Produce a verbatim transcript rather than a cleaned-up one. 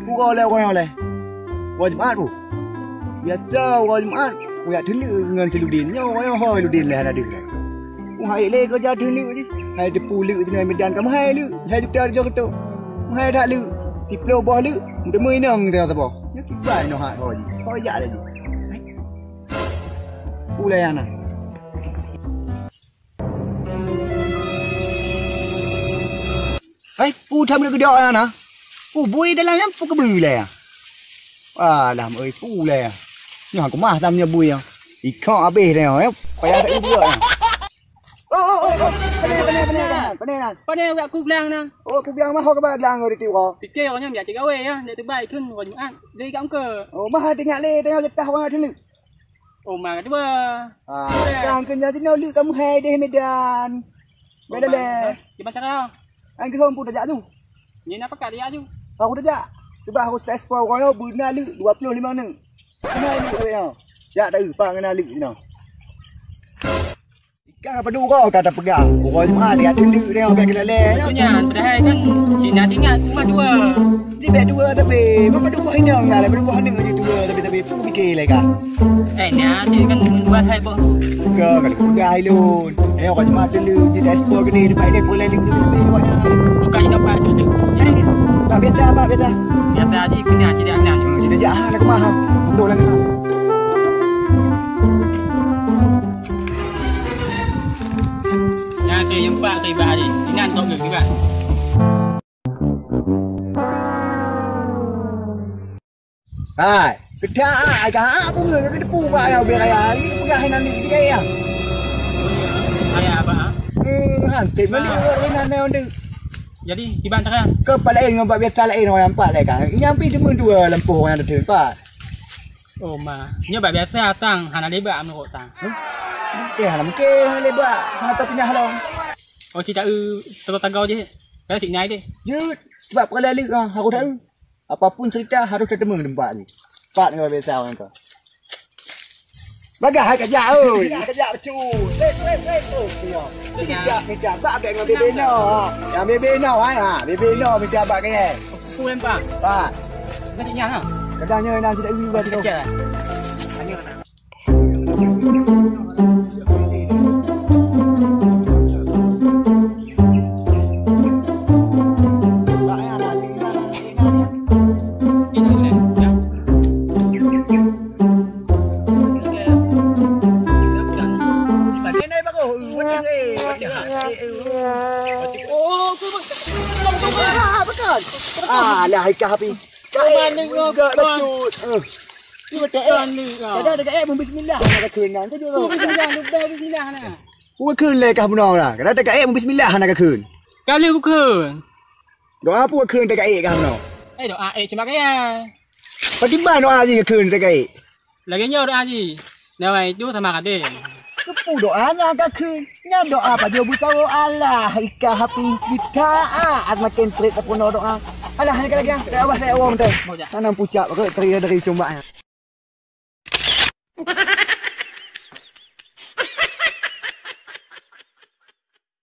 Uroe lé, uroe lé. Uroe Jumat tu. Biasa uroe Jumat, kujak teuleuek ngon si Ludin. Nyoe uroe ho Ludin lé hana deuh. Keuhai lé keureuja teuleuek jih. Hai teupeu leuk jinoe Medan ka meuhai leuk. Hai juta tujoh keutok. Meuhai that leuk. Siplôh boh leuk. Meuteumé inong teuh saboh. Nyoe kiban nyoe hat ho jih. Ho jak lé jih. Ulai ana. Hai, peue that meugeudok na? Peue bui dalam nyan peue keubui lé? Alah, oi, peue lé? Nyoe keumah tam nyoe bui nyoe. Ikok habéh dah nyoe, eh. Payah tak ibu nyoe. Oh, oh, oh, oh. Pane, pane, pane, pane, pane, pane. Pane, wak ku glang na. Oh, ku glang mah ho keuba glang di tiwa. Pike orang nyoe biasa gawe ya, nak tebai kan hari Jumat. Jadi kat muka. Oh, mah tinggal lé, tengok getah orang dulu. Oh, ma kedua. Ah, kan kena jinoe leuk kamu hai deh Medan. Bela leh. Gimana cara? An keuhom pun tajak tu. Ni nak pakai dia tu. Aku tajak. Cuba aku tes po kono beuna leuk dua puluh lima neuk. Kena leuk kali ya. Jak tahu pa kena leuk sinoe. Ikan apa dua ka tapegang. Pokok Jumat dia tu leuk dia pakai kena leh. Punya, padahal kan cina tinggal rumah dua. Di bek dua tapi, apa dua buah inong lah, dua buah aneuk je dua tapi tapi tu fikir leh ka. Eh, nyan cik kan buat hai boh. Ka, ka peugah hai lôn. Eh, orang cuma tu lu di dashboard gede di pai deh, boleh lu tu tapi buat. Bukan hidup pak tu. Eh, tak biasa, tak biasa. Biasa aja kena tidak kena. Tidak jah, nak kemah. Betul lah kena. Nyan keu empat keu iba hari. Ingat kau keu iba. Hai, keutak ai ka ha bunga ke depu bak ya ubé raya. Ni peugah hana ni dia ya. Raya apa? Eh, han tem ni orang ni na onde. Jadi kiban cara. Ke palain ngon bak biasa lain orang empat lai ka. Nyampi cuma dua lampu orang ada empat. Oh ma, nyoe bak biasa tang hana lebak menurut tang. Eh, hana mungkin hana lebak. Hana tapinah long. Oh, cerita eu tagau-tagau je. Saya sik nyai deh. Jut, sebab peukalai leuk ah, aku tahu. Apapun cerita harus tertemun tempat ni. Pak dengan biasa orang tu. Bagah hai kajak oi. Kajak becut. Weh, weh, weh, oh, ya. Tidak, tidak. Bak dengan bebe no. Yang bebe no hai ha. Bebe no minta bak ke. Aku lempar. Pak. Bukan sik nyai ha. Kadang nyoe nak cerita ibu buat tu. Kecil. Tanya nak. Alah, ikah api. Kaék, meugat bacut. Eh. Cuba tak eh. Kadang dekat eh, bismillah, nak kena. Kau jurong. Bismillah, lupa bismillah, nah. Kau kena leh kah bunoe lah. Kadang dekat eh, bismillah, nak kena. Kali bukan. Doa apa kena dekat eh kah bunoe? Eh, doa eh cuma kaya. Bagaimana doa ni kena dekat eh? Lagèe nyoe doa jih. Nyawai itu sama kadé. Keupeue doa nyan ka kheun? Nyan doa pajoh beusawo Allah, ika hapi kita, ah, semakin trép tapeunoh doa. Alah, nyan ka lagèe nyan, tak ubah, tak ubah, beutôi. Tanam pucak, beutôi, dari, dari cumbak nyan.